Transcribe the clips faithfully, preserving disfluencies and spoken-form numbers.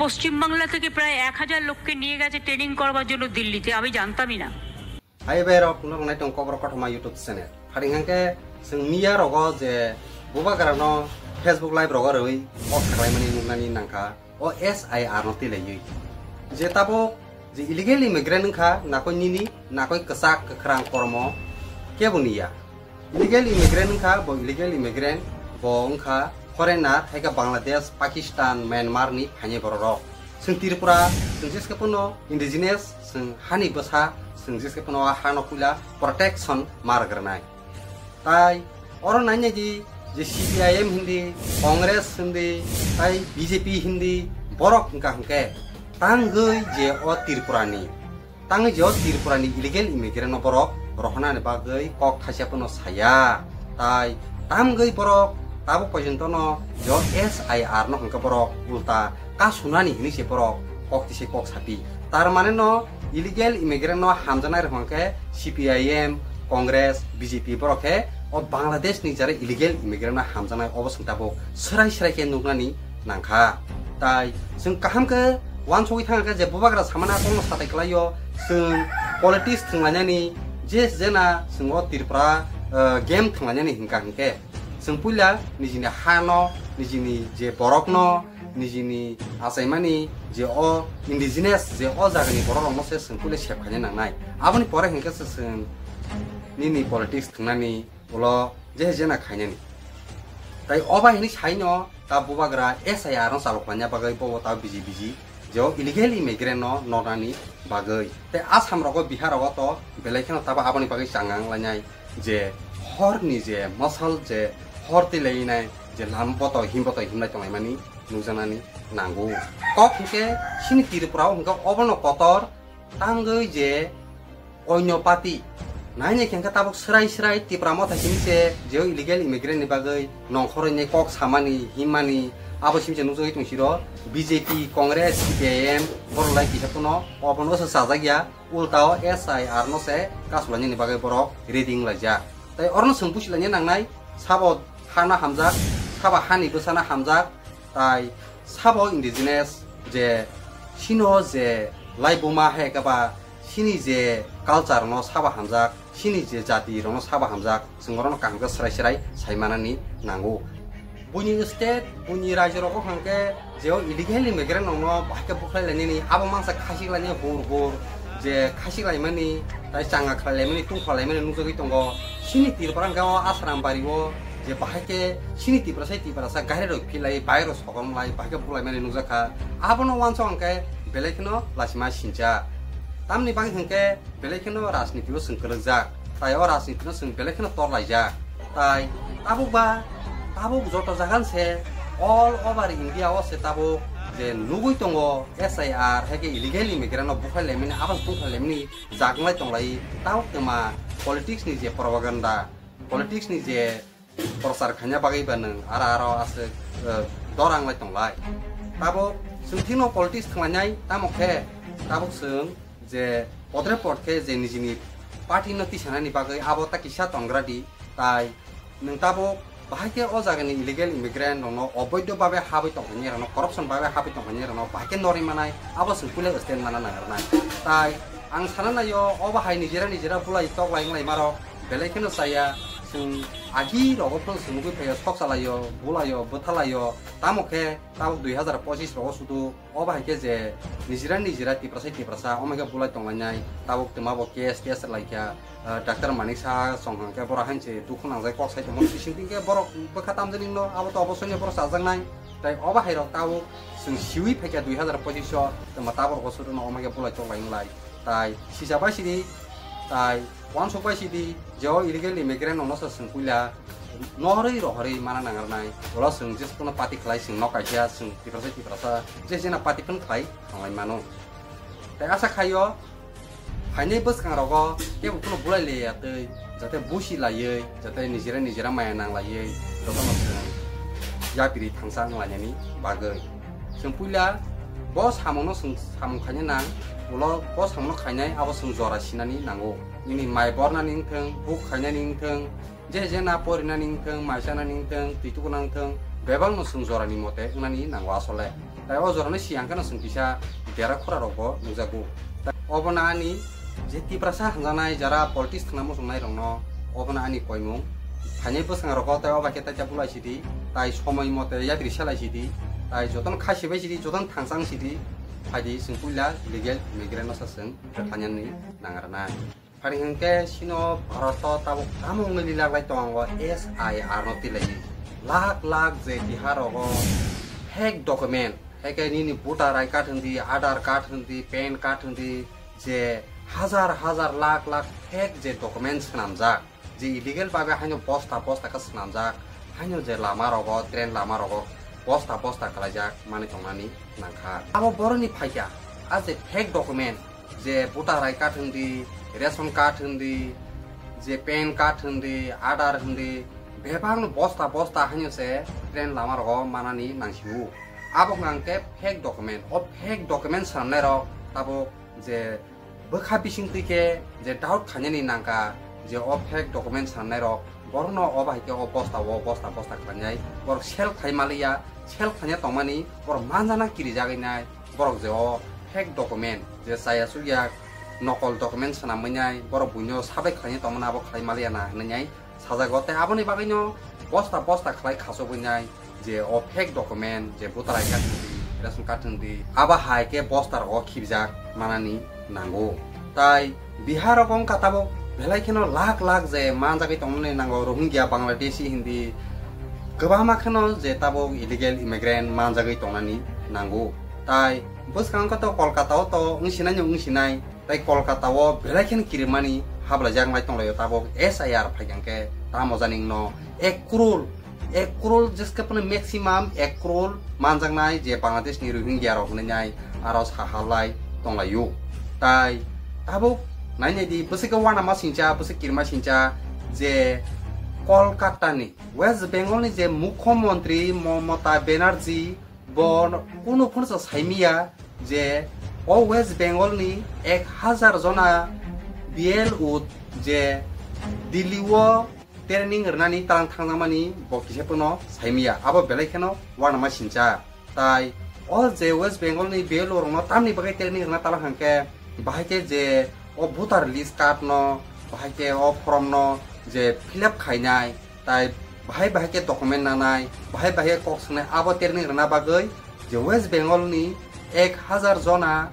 পশ্চিমবাংলা থেকে প্রায় এক হাজার লোককে নিয়ে গেছে ট্রেনিং করবার জন্য দিল্লিতে, আমি জানতামই না। Hai bai rok, norok nai tong Kokborok Kothoma YouTube channel. Phari hwnkhe chwng miya rogo je bubagra no Facebook live rogo rwi kok saklaimani nuknani nangkha o S I R no twilaiwi. Je tabuk je illegal immigrant wngkha nakoi nini nakoi kwchak kwkhrang kormo kebo niya. Illegal immigrant wngkha, bo illegal immigrant, bo wngkha foreigner, hai khe Bangladesh, Pakistan, Myanmar ni phainai borok rok. Chwng Tripura, chwng jeskhe phano indigenous, chwng hani bwsa, chwng jeskhe phano ha no puila protection ma rwgranai. Tai oro nainai di je C P I M hindi, Congress hindi, tai B J P hindi, borok wngkha hwnkhe tangwi je o Tripura ni Tangwi je o Tripura ni illegal immigrant no borok rohonani bagwi kok thaisa phano saya. Tai tamgwi borok tabuk pojonto no je o S I R no hwnkhe borok ulta kasunani hinwi se borok kok tise kok sapi. Tar mane no illegal immigrant no hamjaknai rok hwnkhe C P I M, Congress, B J P borok khe o Bangladesh ni jara illegal immigrant no hamjaknai obo chwng tabuk swrai swrai khe nuknani nangkha. Tai chwng kaham khe uansugwi thangkha je bubagra samani a kokno satai kwlaio, chwng politics thwnglainani je jena chwng o Tripura, eh, game thwnglainani hinkha hinkhe chwng puila nijini hano, nijini je borokno, nijini achaimani je o indigenous je o jagani borok rokno se chwng puila sep khaina nangnai. Aboni pore hinkhe se chwng nini politics thwngnani ulo je jena khainani. Tai o bai hinwi saino ta bubagra S I R no chalok laina bagwi bobo ta biji biji je o illegal immigrant no nornani bagwi. Tai Assam rogo, Bihar rogo to belai kheno tabo aboni bagwi changang lainai je horni je mosol je hor twi lainai je lam boto him boto himlai tonglaimani nukjaknani nango. Kok hinkhe chini Tripura o hinkhe obono kotor tangwi je Onyo party nainai khe hwnkhe tabuk swrai swrai Tipra Motha simi se je o illegal immigrant ni bagwi nongkhorwi ni kok samani, himmani, abo simi se nukjagwi tong siro B J P, Congress, C P I M, borok lai kisa phano obono se chajak ya, ulta o S I R no se kasulani ni bagwi borok ready wng laijak. Tai orono chwng busi laina nangnai, sabo hano hamjak, sabo hani bwsano hamjak, tai sabo indigenous je sino je laibuma hai khe ba chini je culture no sabo hamjak, chini je jati rokno sabo hamjak, chwng orono kaham khe swrai swrai sai manani nango. Buini state, buini rajyo rogo hwnkhe je o illegal immigrant rokno bahai khe bukhlai lainani, abo mangsa khasik lainai hur hur, je khasik laimani, tai changa khlai laimani, tungkha laimani nukjagwi tongo. Chini Tripura hwnkhe o Asram bari o je bahai khe chini Tiprasa Tiprasa gari rok philai, bike rok sokom lai, bahai khe bukhlai mani nukjakha. Abono uansuk hwnkhe belai kheno lachima sincha. Tamni bagwi hwnkhe belai kheno rajniti o chwng kwrwkjak, tai o rajniti no chwng belai kheno tor laijak. Tai tabuk ba, tabuk joto jaga se all over India o se tabuk je nugwi tongo S I R, hai khe illegal immigrant no bukhai laimani, abo se tungkhai laimani jak wnglai tonglai. Tabuk twma politics ni je propaganda, politics ni je prochar khaina bagwi ba nwng aro aro aswk, eh, dorang lai tonglai. Tabuk chwng thikno politics thwnglainai, tamo khe tabuk chwng je podre pod khe je nijini party no tisanani bagwi abo ta kisa tongra di, tai nwng tabuk bahai khe o jagani illegal immigrant rokno oboidho babe habwi tongkhaini rokno, corruption babe habwi tongkhaini rokno bahai khe norwi manai, abo chwng puila stand mana nangrwnai. Tai ang sana naio, obo hai nijera nijera bulai toklai wnglaima rok belai kheno chaya. Chwng agi rogo phano chwng nugwi phaio, sok chalaio, bulaio, bwthalaio. Tamo khe tabuk dui hazar pochis rogo sudu obo hai khe je nijera nijera Tiprasa Tiprasa omo khe bulai tonglainai. Tabuk twma bo case tes rwlaikha, ah, Doctor Manik Saha chong hwnkhe borok hainse dukhu nangjak kok sai tongmani bising twi khe borok bwkha tamjani no abo to obosoino borok chajaknai. Tai obo hai rok tabuk chwng siwi phaikha dui hazar pochis o, twma tabuk rogo sudu no omo khe bulai toklai wnglai. Tai sisa bai sidi, tai uansuk bai sidi, je o illegal immigrant rokno se chwng puila nohorwi rohorwi mana nangrwnai. Ulo chwng jesukno party khlai, chwng nok kaisa, chwng Tiprasa Tiprasa, je jena party phano khlai thanglai mano. Tai asa khaio, phainai bwskang rogo kebo phano bulai liya twi, jate busi laiwi, jate nijera nijera maya nang laiwi, jotono chwng yapiri thangsa wng lainani bagwi. Chwng puila bo samungno chwng samung khaina nang, ulo bo samungno khainai abo chwng jora sinani nango. Nini mai bornani wngthwng, buk khainani wngthwng, je je na porinani wngthwng, mai chanani wngthwng, twi tukunani wngthwng, bebakno chwng jorani mote wngnani nango asole. Tai o jorano si ang khe no chwng kisa dera khura rok bo nukjago. Tai obono ani je Tiprasa hanjanai jara politics thwngna muchungnai rokno obono ani koimung. Phainai bwskango rogo tai o bai khe tai ta bulai sidi, tai somoi mote yatri selai sidi, tai jotono kha sibai sidi, jotono thangchang sidi, phaidi chwng puila illegal immigrant no sa chwng phainani nangrwnai. Phari hwnkhe sino Bharat o tabuk tamo wngwi lilaklai tongo S I R no tilaiwi. Lakh lakh je Bihar rogo fake document, haikhe nini voter I card hwndi, Aadhaar card hwndi, pan card hwndi, je hajar hajar lakh lakh fake je document swnamjak, je illegal babe haino bosta bosta khe swnamjak, haino je lama rogo, train lama rogo bosta bosta khlaijak manwi tongnani nangkha. Abo boroni phaikha, a je fake document, je voter I card hwndi, ration card hwndi, je pan card hwndi, Aadhaar hwndi, bebakno bosta bosta haino se train lama rogo manani nangsio. Abo hwnkha hwnkhe fake document. O fake document swnamnai rok tabuk je bwkha bising twi khe je doubt khainani nangkha je o fake document swnamnai rok borokno o bai khe o bosta o bosta bosta khlainai borok sell khai maliya, sell khaina tongmani borok manjana kirijagwi nai. Borok je o fake document je chaya chukya nokol document swnamwi nai borok buino sabai khlainai tongmani abo khlai maliya na hwnwi nai sajago, tei aboni bagwino bosta bosta khlai khachobwi nai je o fake document je voter I card hwndi, ration card hwndi, abo hai khe bosta rogo khibijak manani nango. Tai Bihar rogo wngkha tabuk belai kheno lakh lakh je manjagwi tongmani nango Rohingya Bangladeshi hwndi kwbangma kheno je tabuk illegal immigrant manjagwi tongnani nango. Tai bwskango to Kolkata o to wngsinai no wngsinai, tai Kolkata o belai kheno kirimani hablaijak lai tonglaio tabuk S I R phaikha hwnkhe tamo jani wngno ek crore, ek crore jeske phano maximum ek crore manjaknai je Bangladesh ni Rohingya rok hwnwi nai aro sahalai tonglaio. Tai tabuk nainai di bwswk wanama sincha, bwswk kirima sincha je Kolkata ni West Bengal ni je Mukhyamantri Mamata Banerjee bo kunu phano sa saimiya je o West Bengal ni ek hajar jona B L O je Delhi o training rwnani talang thangjakmani bo kisa phano saimiya, abo belai kheno wanama sincha. Tai o je West Bengal ni B L O rokno tamni bagwi training rwna talang hwnkhe bahai khe je o voter list card no, bahai khe o form no je fill up khainai, tai bahai bahai khe document nanai, bahai bahai khe kok swngnai, abo training rwna bagwi je West Bengal ni ek hajar jona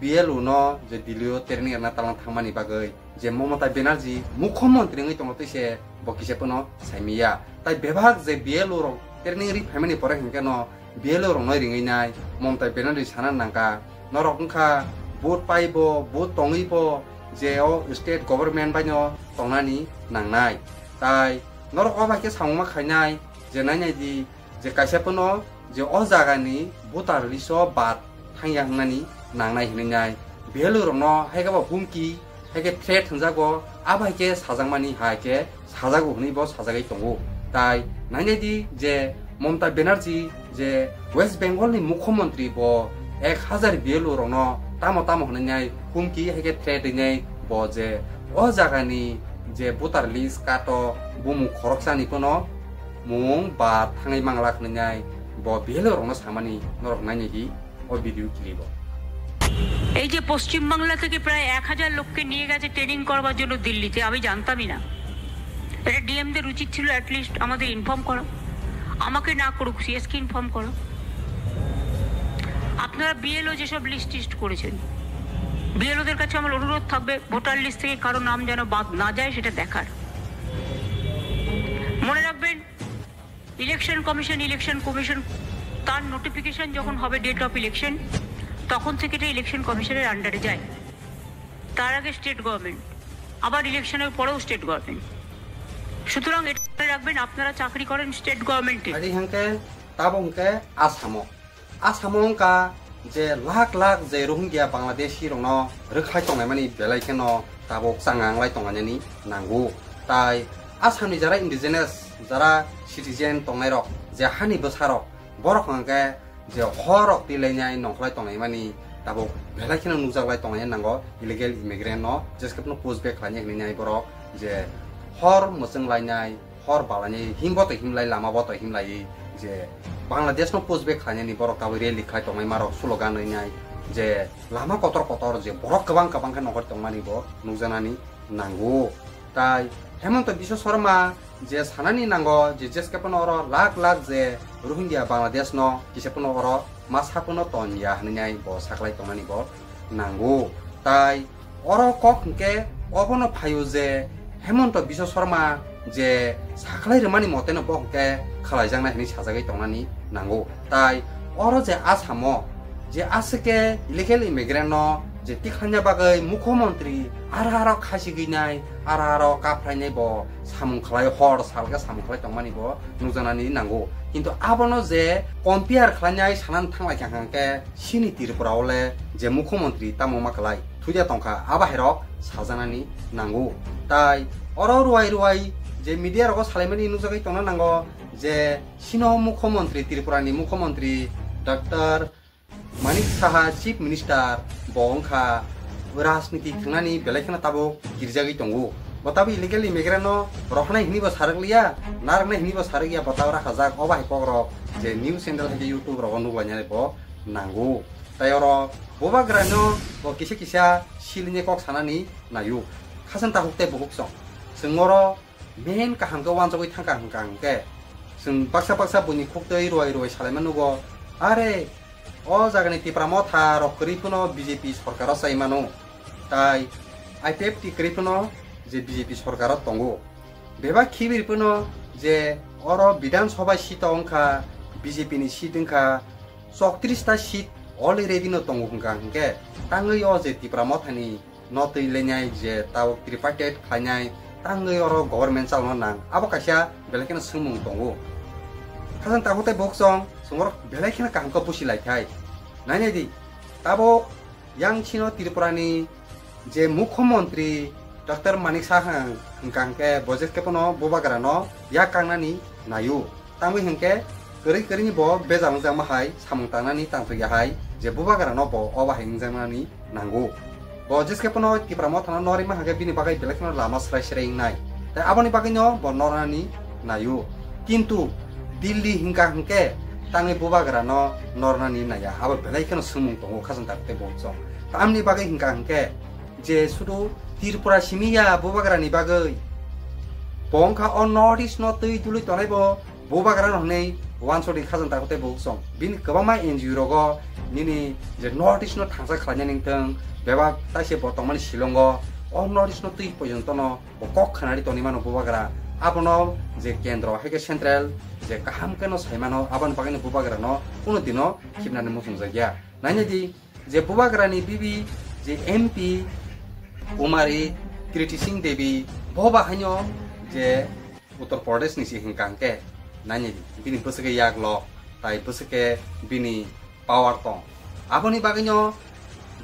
B L O no je Delhi o training rwna talang thangmani bagwi je Mamata Banerjee Mukhyamantri wngwi tongo tei se bo kisa phano saimiya. Tai bebak je B L O rok training ri phaimani pore hwnkhe no B L O rokno ringwi nai Mamata Banerjee sana nangkha, norok wngkha vote paibo, vote tongwibo je o state government bai no tongnani nangnai. Tai norok o bai khe samungma khainai je nainai di je kaisa phano je o jagani voter list o bad thangya hwnani nangnai hwnwi nai B L O rokno hai khe bo humki, hai khe threat hwnjago, abo hai khe sajakmani hai khe sajago hwnwi bo sajagwi tongo. Tai nainai di je Mamata Banerjee je West Bengal ni Mukhyamantri bo ek hajar B L O rokno tamo tamo hwnwi nai humki hai khe threat rinai bo je o jagani je voter list card o bumung khoroksani phano mung ba thangwi manglak hwnwi nai bo B L O rokno samani norok nainai di o video clip o. এই যে পশ্চিমবাংলা থেকে প্রায় এক হাজার লোককে নিয়ে গেছে ট্রেনিং করবার জন্য দিল্লিতে, আমি জানতামই না। এটা ডিএমদের উচিত ছিল অ্যাটলিস্ট আমাদের ইনফর্ম করা। আমাকে না করুক, সিএসকে ইনফর্ম করো। আপনারা বিএলও যেসব লিস্ট টিস্ট করেছেন, বিএলওদের কাছে আমার অনুরোধ থাকবে ভোটার লিস্ট থেকে কারো নাম যেন বাদ না যায়, সেটা দেখার। মনে রাখবেন, ইলেকশন কমিশন, ইলেকশন কমিশন তার নোটিফিকেশন যখন হবে, ডেট অফ ইলেকশন, তখন থেকে এটা ইলেকশন কমিশনের আন্ডারে যায়। তার আগে স্টেট গভর্নমেন্ট, আবার ইলেকশনের পরেও স্টেট গভর্নমেন্ট। সুতরাং এটা মনে রাখবেন, আপনারা চাকরি করেন স্টেট গভর্নমেন্টে। Ari hwnkhe tabuk hwnkhe Asamo. Asamo wngkha je lakh lakh je Rohingya Bangladeshi rokno rwkhlai tonglaimani belai kheno tabuk changang lai tonglainani nango. Tai Assamni jara indigenous, jara citizen tongnai rok, je hani bwsa rok, borok hwnkhe je hor rok twi lainai nongkhlai tonglaimani tabuk belai kheno nukjak lai tonglainani nango illegal immigrant no, jeske phano push back khlainai hinwi nai borok je hor mwchwng lainai, hor balainai, himbo to himlai, lama bo to himlai, je Bangladesh no push back khlainani borok tabuk rally khlai tongmani marok slogan rinai je lama kotor kotor je borok kwbang kwbang khe nongkhor tongmani bo nukjaknani nango. Tai Hemanta Biswa Sarma je sanani nango je jeskhe phano oro lakh lakh je Rohingya Bangladesh no kisa phano oro ma sa phano ton ya hinwi bo saklai tongmani bo nango. Tai oro kok hwnkhe obono phaio je Hemanta Biswa Sarma je saklai rwmani moteno bo hwnkhe khlaijaknai hinwi sajagwi tongnani nango. Tai oro je Asamo je aswk khe illegal immigrant no je tikhlaina bagwi mukhyamantri ara ara khasigwi nai, ara ara kaphrainai bo samung khlai, hor sal khe samung khlai tongmani bo nukjaknani nango. Kintu abono je compare khlainai sanani thanglai kha hwnkhe chini Tripura o le je mukhyamantri tamo ma kwlai thuya tongkha, abo hairok sajaknani nango. Tai oro ruai ruai je media rogo salaimani nukjagwi tongna nango je chino mukhyamantri, Tripura ni mukhyamantri Doctor Manik Saha, Chief Minister, bo wngkha rajniti thwngnani belai kheno tabuk kirijagwi tongo. Bo tabuk illegal immigrant no rohornai hinwi bo sarwk liya, narwknai hinwi bo sarwk ya, bo tabuk rakhajak. Obo hai kokrok je news channel hai khe YouTube rogo nuklainani bo nango. Tai oro bubagrano bo kisa kisa silini kok sanani naio. Khasang takhuk tei bukhuk song. Chwng oro main kaham khe wansugwi thangkha hwnkha hwnkhe chwng baksa baksa buini khuktwi ruai ruai salaima nugo, are o jagani Tipra Motha rok kwrwi phano B J P sorkaro chai mano, tai I P F T kwrwi phano je B J P sorkaro tongo. Bebak khibir phano je oro Bidhan Sabha seat o wngkha, B J P ni seat wngkha, chowtris ta seat already no tongo hwnkha hwnkhe tangwi o je Tipra Mothani no twi lenai je tabuk tripartite khlainai tangwi oro government chalno nang, abo kaisa belai kheno swngmung tongo. Khasang takhuk tei bukhuk song chwng oro belai kheno kaham khe busi lai thai. Nainai di, tabuk yang chino Tripura ni je mukhyamantri Doctor Manik Saha hwnkha hwnkhe bo jeskhe phano bubagrano yak kangnani naio. Tangwi hwnkhe kwrwi kwrwini bo bejal wngjakma hai samung tangnani tangthoya hai je bubagrano bo obo hai wngjaknani nango. Bo jeskhe phano Tipra Mothano norima hwnkhe bini bagwi belai kheno lama srai srai wngnai. Tai aboni bagwino bo nornani naio. Kintu Delhi hwnkha hwnkhe tangwi bubagrano nornani naiya. Abo belai kheno swngmung tongo khasang takhuk tei bukhuk song. Tamni bagwi hwnkha hwnkhe je sudu Tripura simi ya bubagrani bagwi. Bo wngkha o North East no twi dului tonai bo bubagrano hwnwi wansukdi khasang takhuk tei bukhuk song. Bini kwbangma N G O rogo nini je North East no thangsa khlainani wngthang, bebak taise bo tongmani Shillong o, o North East no twi porjonto no bo kok khnari tongwi mano bubagra. Abono je kendro hai khe central je kaham kheno sai mano, aboni bagwino bubagrano kuno dino khibnani muchungjakya. Nainai di, je bubagrani bibi je M P Kumari Kriti Singh Devi, bo ba haino je Uttar Pradesh ni si hwnkha hwnkhe, nainai di, bini bwswk khe yaklok, tai bwswk khe bini power tong. Aboni bagwino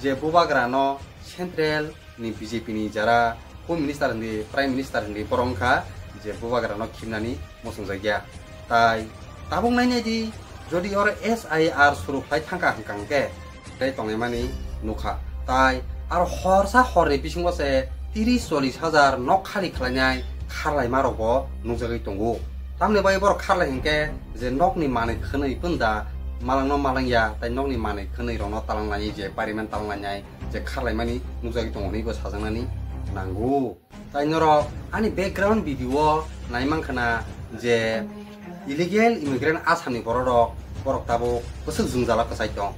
je bubagrano central ni B J P ni jara Home Minister hindi, Prime Minister hindi, borok wngkha je bubagrano khibnani muchungjakya. Tai tabuk nainai di, jodi oro S I R suru khlai thangkha hwnkha hwnkhe tei tongnaimani nukha. Tai aro horsa horni bisingo se tiris chollis hajar nok khali khlainai kharlaima rokbo nukjagwi tongo. Tamni bagwi borok kharlai hwnkhe je nokni manwi khwnwi punda malangno malangya, tai nokni manwi khwnwi rokno talang lainai, je pariman talang lainai, je kharlaimani nukjagwi tongo hwnwi bo sajaknani nango. Tai norok ani background video o nai mankha na je illegal immigrant Assam ni borok rok, borok tabuk bwswk jwngjalo kwchai tong.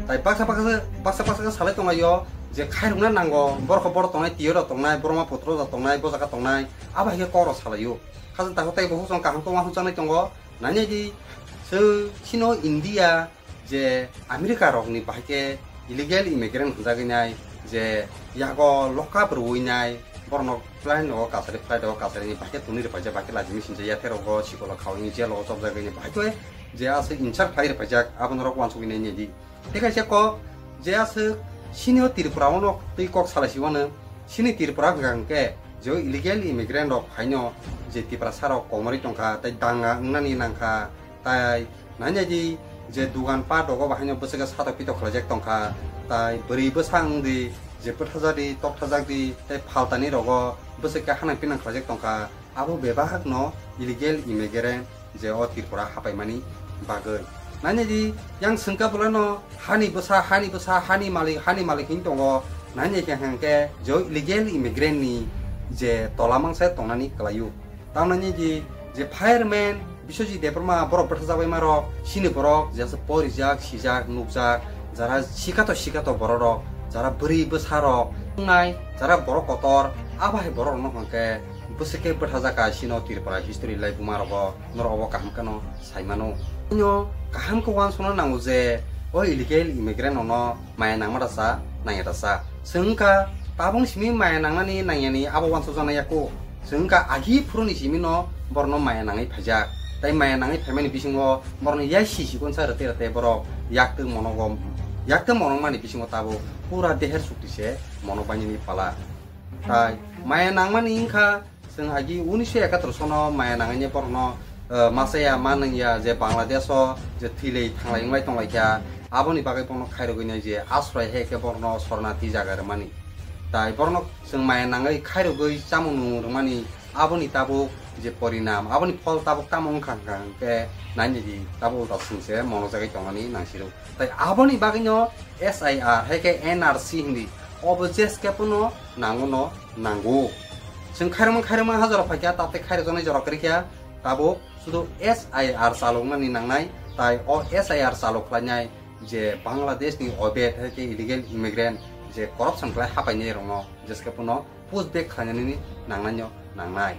Tai baksa baksa, baksa baksa khe salai tong laio je khairokna nango, borok khe borok tongnai, tiyoro tongnai, Brahmaputra da tongnai, bo jaga tongnai, abo hai khe kok rok salaio. Khajang takhuk tei bukhuk chwng kaham khe uansuk chanai tongo. Nainai di, chwng chino India je America rokni bahai khe illegal immigrant hwnjagwi nai, je yago lock up rwui nai, borokno plane rogo kasari, flight rogo kasari ni bahai khe tonwi rwpaijak, bahai khe laji machine je yathai rogo sikolo khaui jail rogo chopjagwi ni bahai khe je aswk insult khlai rwpaijak, abono rok uansugwi nai nai di. Tei kaisa kok je aswk senior Tripura o no twi kok salai si uano, sini Tripura hwnkha hwnkhe je o illegal immigrant rok phaino je Tiprasa rok komorwi tongkha tei danga wngnani nangkha, tai nainai di je dugan pat rogo bahaino bwswk khe satok pitok khlaijak tongkha, tai bwrwi bwsa wng di je bwthajak di, tokthajak di, tei phaltani rogo bwswk khe hanang pinang khlaijak tongkha, abo bebak no illegal immigrant je o Tripura hapaimani bagwi. Nani di yang sengka bolano hani bwsa, hani bwsa, hani malik, hani malik hin tongo. Nani khe hwnkhe je o illegal immigrant ni je tola mangsa tongnani kwlaio. Tamnani di je fireman Biswajit Debbarma borok bwthajabaima rok, sini borok jesa porijak, sijak, nukjak, jara sikato sikato borok rok, jara bwrwi bwsa rok, wngnai, jara borok kotor, abo hai borok rokno hwnkhe bwswk khe bwthajaka sino Tripura history lai buma rogo, norok obo kaham kheno sai mano. Nw kaham khe uansukna nango je o illegal immigrant rokno maya nangma rasa, nangya rasa. Chwng wngkha tabung simi maya nangnani nangyani abo uansukjaknai yaku. Chwng wngkha agi phuruni simi no borokno maya nangwi phaijak. Tai maya nangwi phaimani bisingo borokno yai si sikonsa rwtwi rwtwi borok yaktwng monogo, yaktwng monokmani bisingo tabuk pura deher chukti se monok bainani pala. Tai maya nangmani wngkha chwng agi unisho ekatur sono maya nangani borokno, eh, masaya manwngya je Bangladesh o je thwilai thanglai wnglai tonglaikha, aboni bagwi bono khairogwi nai je asroy hai khe borokno sornathi jaga rwmani. Tai borokno chwng maya nangwi khairogwi chamung nung rwmani, aboni tabuk je porinam, aboni phol tabuk tamo wngkha hwnkha hwnkhe nainidi tabuk ulta chwngse monojagwi tongnani nangsiro. Tai aboni bagwino S I R hai khe N R C hindi, obo jeskhe phano nangono nango. Chwng khairokma khairokma ha jora phaikha, tate khairokjaknai jora kwrwikha, tabuk sudu S I R chaloknani nangnai, tai o S I R chalok khlainai je Bangladesh ni Obaid hai khe illegal immigrant je corruption khlai hapainai rokno jeskhe phano push back khlainani nangnai no nangnai.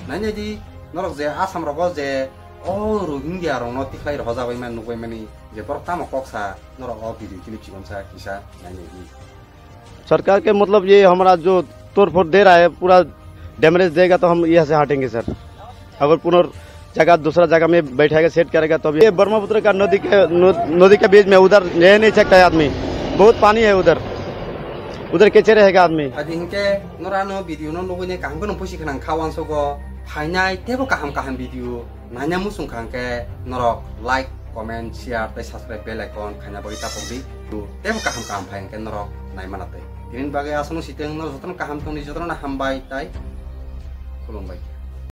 Nainai di norok je Assam rogo je o Rohingya rokno tikhlai rohojagwi man nukbai mani je borok tamo kok sa norok o video clip chikonsa kisa nainai di. सरकार के मतलब ये हमारा जो तोड़ फोड़ दे रहा है, पूरा डैमेज देगा तो हम यहाँ से हटेंगे सर। अगर पुनर जगह, दूसरा जगह में बैठाएगा, सेट करेगा तो ये ब्रह्मपुत्र का नदी के न-, नदी के बीच में उधर रह नहीं सकता है आदमी, बहुत पानी है उधर, उधर कैसे रहेगा आदमी? Adi hinkhe norano video no nugwi ne kaham kheno pusi khnang kha uansukgo phainai tebo kaham kaham video. Naina muchung kha hwnkhe norok like, comment, share tei subscribe bell icon khaina bagwi tapok di. Tebo kaham kaham phai hwnkhe norok naimana tei. Tini bagwi aswkno sitwng, norok jotono kaham tongdi, jotono hambai tei khulumbai.